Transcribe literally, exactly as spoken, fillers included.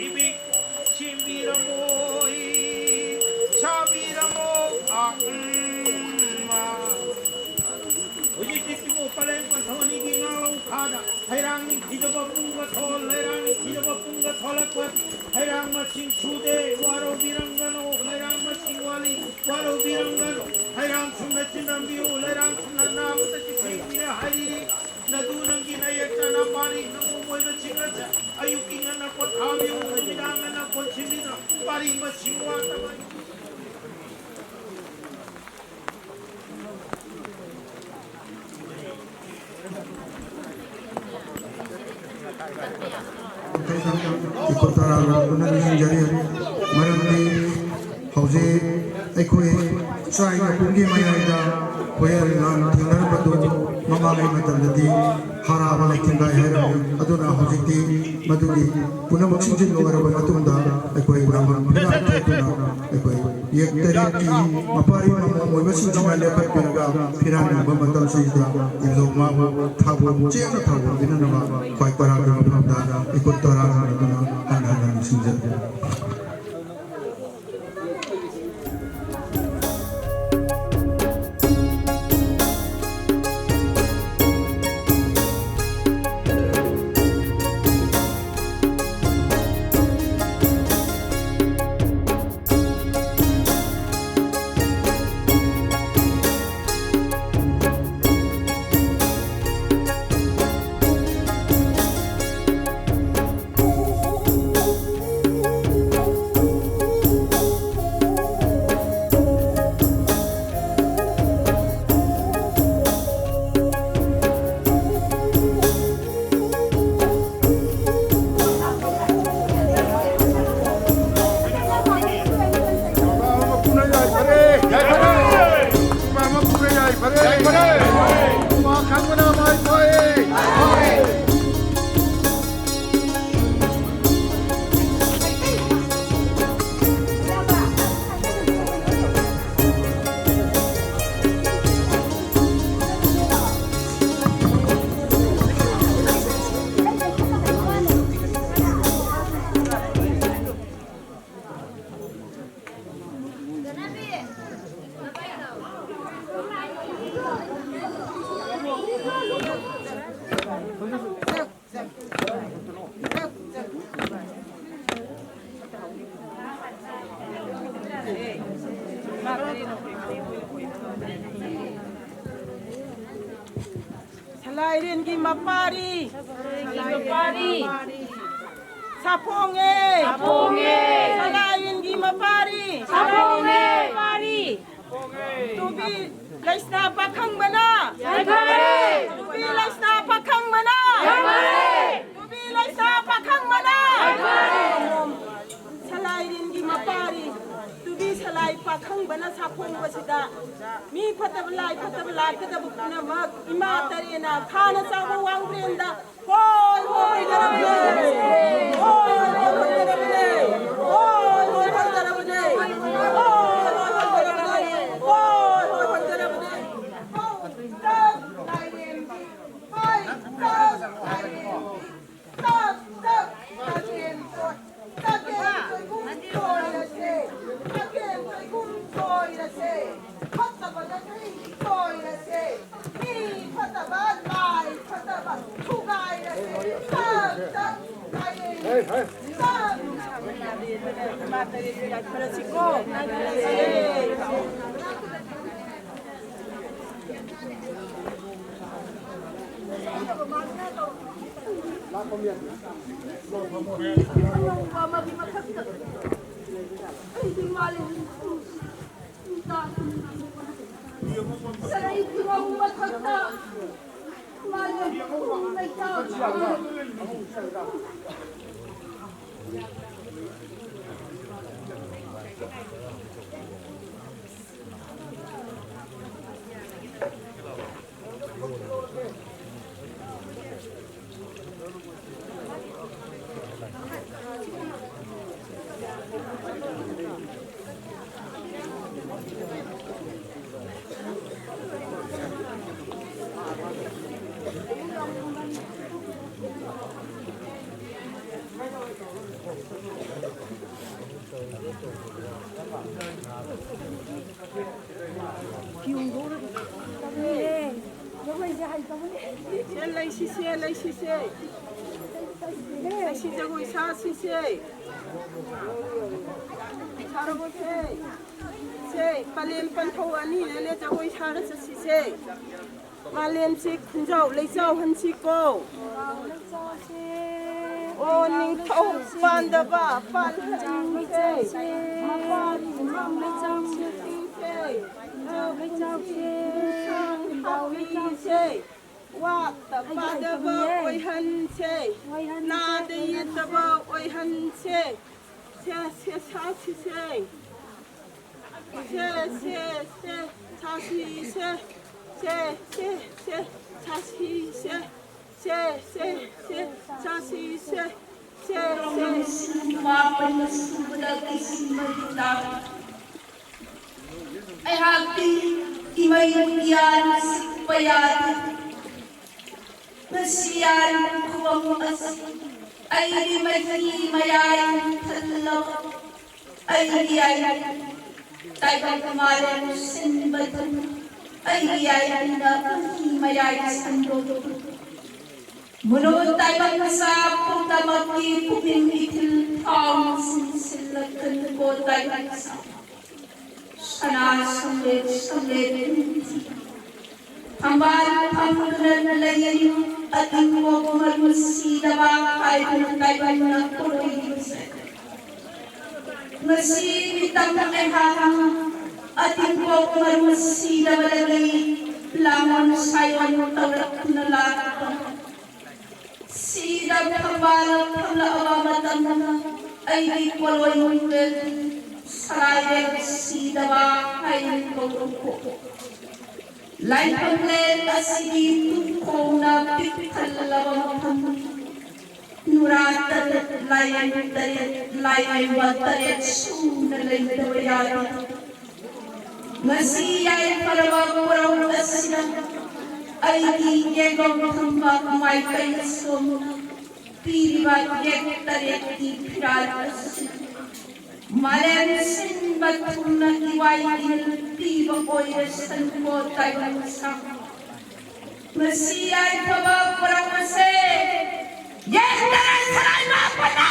ꯏꯕꯤꯛ ꯁꯦꯝꯕꯤꯔꯝꯃꯣ, ꯁꯥꯕꯤꯔꯝꯃꯣ, ꯑꯥ, ꯎꯝ, ꯑꯥ꯫ ꯍꯧꯖꯤꯛꯇꯤ ꯏꯕꯨꯡꯉꯣ ꯄꯔꯦꯡ ꯄꯟꯊꯧ ꯑꯅꯤꯒꯤ ꯉꯥ ꯂꯧꯈꯥꯗ ꯍꯩꯔꯥꯡ ꯅꯤꯡꯊꯤꯖꯕ ꯄꯨꯡꯒ ꯊꯣꯜ, ꯍꯩꯔꯥꯡ ꯅꯤꯡꯊꯤꯖꯕ ꯄꯨꯡꯒ ꯊꯣꯂꯛꯄ, ꯍꯩꯔꯥꯡ ꯃꯁꯤꯡ ꯁꯨꯗꯦ, ꯋꯥꯔꯧꯕꯤꯔꯝꯒꯅꯨ, ꯍꯩꯔꯥꯡ ꯃꯁꯤꯡ ꯋꯥꯠꯂꯤ, ꯋꯥꯔꯧꯕꯤꯔꯝꯒꯅꯨ, ꯍꯩꯔꯥꯡ ꯁꯨꯝꯅ ꯆꯤꯟꯗꯝꯕꯤꯌꯨ, ꯂꯩꯔꯥꯡ ꯁꯨꯝꯅ ꯅꯥꯕꯗ ꯆꯤꯊꯤꯕꯤꯔꯦ ꯍꯥꯏꯔꯤꯅꯤ꯫ ꯅꯗꯨ ꯅꯪꯒꯤ ꯅꯌꯦꯛ ꯆꯅ ꯄꯥꯔꯤ ꯅꯃꯣꯝ ꯑꯣꯏꯕꯁꯤꯡ ꯑꯁꯦ ꯑꯌꯨꯛꯀꯤ ꯉꯟꯅ ꯄꯣꯊꯥꯕꯤꯌꯨ, ꯅꯨꯃꯤꯗꯥꯡ ꯉꯟꯅ ꯀꯣꯟꯁꯤꯟꯕꯤꯗꯨꯅ ꯄꯥꯔꯤ ꯃꯁꯤꯡ ꯋꯥꯠꯇꯕ꯫ ꯏꯀꯣ ꯇꯔꯥꯔꯣꯝ ꯄꯨꯟꯅ ꯅꯤꯡꯁꯤꯡꯖꯔꯤ꯫ ꯃꯔꯝꯗꯤ ꯍꯧꯖꯤꯛ ꯑꯩꯈꯣꯏ ꯆꯥꯏ ꯃꯄꯨꯝꯒꯤ ꯃꯌꯥꯏꯗ ꯍꯨꯌꯦꯟ ꯂꯥꯟ ꯊꯦꯡꯅꯔꯝꯕꯗꯨ ꯃꯃꯥꯡꯉꯩ ꯃꯇꯝꯗꯗꯤ ꯍꯥꯔꯥꯕ ꯂꯩꯊꯤꯡꯒꯥꯏ ꯍꯥꯏꯔꯝꯃꯤ꯫ ꯑꯗꯨꯅ ꯍꯧꯖꯤꯛꯇꯤ ꯃꯗꯨꯒꯤ ꯄꯨꯝꯅꯃꯛ ꯁꯤꯟꯖꯤꯟ ꯂꯣꯏꯔꯕ ꯃꯇꯨꯡꯗ ꯑꯩꯈꯣꯏ ꯂꯥꯡꯕꯟ ꯐꯤꯔꯥꯟ ꯊꯦꯠꯇꯨꯅ ꯑꯩꯈꯣꯏ ꯌꯦꯛ ꯇꯔꯦꯠꯀꯤ ꯃꯄꯥꯔꯤ ꯃꯃꯣꯝ ꯑꯣꯏꯕꯁꯤꯡꯁꯤꯅ ꯂꯦꯞꯍꯠꯄꯤꯔꯒ ꯐꯤꯔꯥꯟꯅꯕ ꯃꯇꯝꯁꯤꯗ ꯏꯕꯨꯙꯧ ꯃꯥꯕꯨ ꯊꯥꯕꯜ ꯆꯦꯡꯅ ꯊꯥꯕꯜ ꯄꯤꯅꯅꯕ ꯈ꯭ꯋꯥꯏ ꯇꯔꯥꯒꯤ ꯃꯐꯝꯗ ꯏꯀꯨꯠ ꯇꯔꯥ ꯑꯗꯨꯅ ꯍꯟꯅ ꯍꯟꯅ ꯅꯤꯡꯁꯤꯡꯖꯔꯤ꯫ ꯂꯥꯏꯔꯦꯟꯒꯤ ꯃꯄꯥꯔꯤ꯫ ꯃꯄꯥꯔꯤ꯫ ꯁꯥꯐꯣꯡꯉꯦ꯫ ꯁꯥꯐꯣꯡꯉꯦ꯫ ꯁꯂꯥꯏꯔꯦꯟꯒꯤ ꯃꯄꯥꯔꯤ꯫ ꯁꯥꯐꯣꯡꯉꯦ꯫ ꯃꯄꯥꯔꯤ꯫ ꯇꯨꯕꯤ ꯂꯩꯁꯅꯥ ꯄꯥꯈꯪꯕꯅ꯫ ꯌꯥꯏꯐꯔꯦ꯫ ꯇꯨꯕꯤ ꯂꯩꯁꯅꯥ ꯄꯥꯈꯪꯕꯅ꯫ ꯌꯥꯏꯐꯔꯦ꯫ ꯇꯨꯕꯤ ꯂꯩꯁꯅꯥ ꯄꯥꯈꯪꯕꯅ꯫ ꯌꯥꯏꯐꯔꯦ꯫ ꯁꯂꯥꯏꯔꯦꯟꯒꯤ ꯃꯄꯥꯔꯤ꯫ ꯇꯨꯕꯤ ꯁꯂꯥꯏ ꯄꯥꯈꯪꯕꯅ ꯁꯥꯐꯣꯡꯕꯁꯤꯗ ꯃꯤ ꯐꯠꯇꯕ ꯂꯥꯏ ꯐꯠꯇꯕ ꯂꯥꯛꯀꯗꯕ ꯄꯨꯝꯅꯃꯛ ꯏꯃꯥ ꯇꯔꯦꯅ ꯈꯥꯅ ꯆꯥꯎꯕ ꯋꯥꯡꯕ꯭ꯔꯦꯟꯗ ꯍꯣꯏ ꯍꯣꯏ ꯍꯣꯏ ꯇꯔꯕꯅꯦ꯫ ꯍꯣꯏ ꯍꯣꯏ ꯍꯣꯏ ꯇꯔꯕꯅꯦ꯫ ꯍꯣꯏ ꯍꯣꯏ ꯍꯣꯏ ꯇꯔꯕꯅꯦ꯫ ꯍꯣꯏ ꯍꯣꯏ ꯍꯣꯏ ꯇꯔꯕꯅꯦ꯫ ꯍꯣꯏ ꯍꯣꯏ ꯍꯣꯏ ꯇꯔꯕꯅꯦ꯫ ꯍꯣꯏ ꯍꯣꯏ ꯇꯔꯕꯅꯦ꯫ ꯇꯛ ꯇꯛ ꯁꯥꯖꯦꯟ ꯀꯣꯏ-, ꯁꯥꯖꯦꯟ ꯀꯣꯏꯒꯨꯝ ꯀꯣꯏꯔꯁꯦ, ꯁꯥꯖꯦꯟ ꯀꯣꯏꯒꯨꯝ ꯀꯣꯏꯔꯁꯦ, ꯐꯠꯇꯕ ꯂꯝꯕꯤ ꯀꯣꯏꯔꯁꯦ, ꯃꯤ ꯐꯠꯇꯕ ꯂꯥꯏ ꯐꯠꯇꯕ ꯊꯨꯒꯥꯏꯔꯁꯦ, ꯇꯞ ꯇꯞ ꯂꯥꯏꯌꯦꯡ, ꯇꯞ ꯇꯞ꯫ ꯑꯉꯧꯕ ꯑꯃꯒꯤ ꯃꯊꯛꯇ ꯑꯩꯗꯤ ꯃꯥꯂꯦꯝ ꯁꯔꯩ ꯐꯤꯔꯣꯡ ꯃꯊꯛꯇ ꯃꯥꯂꯦꯝ ꯂꯩꯇꯥ ꯁꯦ, ꯂꯩꯁꯤꯁꯦ, ꯂꯩꯁꯤꯁꯦ꯫ ꯂꯩꯁꯤ ꯖꯒꯣꯏ ꯁꯥꯁꯤꯁꯦ꯫ ꯁꯥꯔꯕꯣꯁꯦ? ꯁꯦ, ꯄꯂꯦꯝ ꯄꯟꯊꯧ ꯑꯅꯤꯅꯅꯦ ꯖꯒꯣꯏ ꯁꯥꯔ ꯆꯠꯁꯤꯁꯦ꯫ ꯃꯥꯂꯦꯝꯁꯦ ꯈꯨꯟꯖꯥꯎ ꯂꯩꯆꯥꯎꯍꯟꯁꯤꯀꯣ꯫ ꯑꯣ ꯅꯤꯡꯊꯧ ꯄꯥꯟꯗꯕ ꯄꯥꯟꯍꯟꯁꯦ꯫ ꯃꯄꯥꯟ ꯃꯝ ꯂꯩꯆꯥꯎꯁꯦ꯫ ꯂꯩꯆꯥꯎꯁꯦ꯫ ꯋꯥꯠꯇ ꯄꯥꯗꯕ ꯑꯣꯏꯍꯟꯁꯦ꯫ ꯅꯥꯗ ꯌꯦꯠꯇꯕ ꯑꯣꯏꯍꯟꯁꯦ꯫ ꯁꯦ ꯁꯦ ꯁꯥꯁꯤꯁꯦ꯫ ꯁꯦ ꯁꯦ ꯁꯦ ꯁꯥꯁꯤꯁꯦ꯫ ꯁꯦ ꯁꯦ ꯁꯦ ꯁꯥꯁꯤꯁꯦ꯫ ꯁꯦ ꯁꯦ ꯁꯦ ꯁꯥꯁꯤꯁꯦ꯫ ꯁꯦ ꯁꯦ꯫ ꯁꯨꯕ ꯄꯟꯕ ꯁꯨꯕꯗ ꯀꯤꯁꯤꯟꯕꯒꯤ ꯆꯥꯡ꯫ ꯑꯩꯍꯥꯛꯇꯤ ꯏꯃꯩ ꯌꯥꯅ ꯁꯤꯛꯄ ꯌꯥꯗꯦ꯫ ꯉꯁꯤ ꯌꯥꯔꯤꯕ ꯈꯨꯕꯝ ꯑꯁꯤ ꯑꯩꯒꯤ ꯃꯍꯤ ꯃꯌꯥꯏ ꯊꯜꯂꯕ ꯑꯩꯒꯤ ꯌꯥꯏ ꯇꯥꯏꯕꯪ ꯃꯥꯂꯦꯝ ꯁꯤꯟꯕꯗꯨ ꯑꯩꯒꯤ ꯌꯥꯏꯅ ꯃꯍꯤ ꯃꯌꯥꯏ ꯁꯟꯗꯣꯛꯇꯨ ꯃꯨꯂꯨ ꯇꯥꯏꯕꯪ ꯃꯆꯥ ꯄꯨꯝꯅꯃꯛꯀꯤ ꯄꯨꯛꯅꯤꯡ ꯏꯊꯤꯜ ꯐꯥꯎꯅ ꯁꯤꯟꯁꯤꯜꯂꯛꯀꯅꯨꯀꯣ ꯇꯥꯏꯕꯪ ꯃꯆꯥ꯫ ꯁꯅꯥ ꯁꯪꯂꯦꯞ ꯁꯪꯂꯦꯞ ꯊꯝꯕꯥꯜ ꯐꯝꯗꯨꯅ ꯂꯩ ꯑꯇꯤꯡꯕ ꯃꯔꯨ ꯁꯤꯗꯕ ꯍꯥꯏꯗꯨꯅ ꯇꯥꯏꯕꯪꯅ ꯄꯣꯔꯣꯏꯕꯁꯦ꯫ ꯉꯁꯤ ꯃꯤꯇꯝ ꯑꯩꯍꯥꯛꯅ ꯑꯇꯤꯡꯕ ꯃꯔꯨ ꯁꯤꯗꯕꯗꯒꯤ ꯂꯥꯡꯑꯣꯟ ꯁꯥꯏꯑꯣꯟ ꯇꯧꯔꯛꯇꯨꯅ ꯂꯥꯛꯄ ꯁꯤꯗ ꯊꯝꯕꯥꯜ ꯐꯝꯂꯛꯑꯕ ꯃꯇꯝꯗ ꯑꯩꯒꯤ ꯄꯣꯂꯣꯏ ꯅꯨꯡꯖꯦꯜ ꯁꯔꯥꯏꯔꯦꯜ ꯁꯤꯗꯕ ꯍꯥꯏꯅ ꯀꯧꯔꯛꯄ ꯂꯥꯏꯐꯝꯂꯦꯟ ꯑꯁꯤꯒꯤ ꯇꯨꯡꯈꯣꯡꯅ ꯄꯤꯛ ꯊꯜꯂꯕ ꯃꯐꯝ ꯅꯨꯔꯥ ꯇꯔꯦꯠ ꯂꯥꯏꯔꯦꯝ ꯇꯔꯦꯠ ꯂꯥꯏꯔꯦꯝꯕ ꯇꯔꯦꯠ ꯁꯨꯅ ꯂꯩꯇꯕ ꯌꯥꯗꯦ꯫ ꯉꯁꯤ ꯌꯥꯏꯐꯔꯕ ꯀꯣꯔꯧ ꯑꯁꯤꯗ ꯑꯩꯒꯤ ꯌꯦꯛꯂꯣꯝ ꯊꯝꯕ ꯃꯥꯏꯀꯩ ꯑꯁꯣꯝ ꯄꯤꯔꯤꯕ ꯌꯦꯛ ꯇꯔꯦꯠꯀꯤ ꯐꯤꯔꯥꯜ ꯑꯁꯤ ꯃꯥꯂꯦꯝ ꯁꯤꯟꯕ ꯊꯨꯡꯅ ꯏꯋꯥꯏ ꯏꯅꯤꯜ ꯄꯤꯕ ꯑꯣꯏꯔꯁꯅꯨꯀꯣ ꯇꯥꯏꯕꯪ ꯃꯆꯥ꯫ ꯉꯁꯤ ꯌꯥꯏꯐꯕ ꯀꯣꯔꯧ ꯑꯁꯦ ꯌꯦꯛ ꯇꯔꯦꯠ ꯁꯔꯥꯏ ꯃꯥꯄꯟꯅ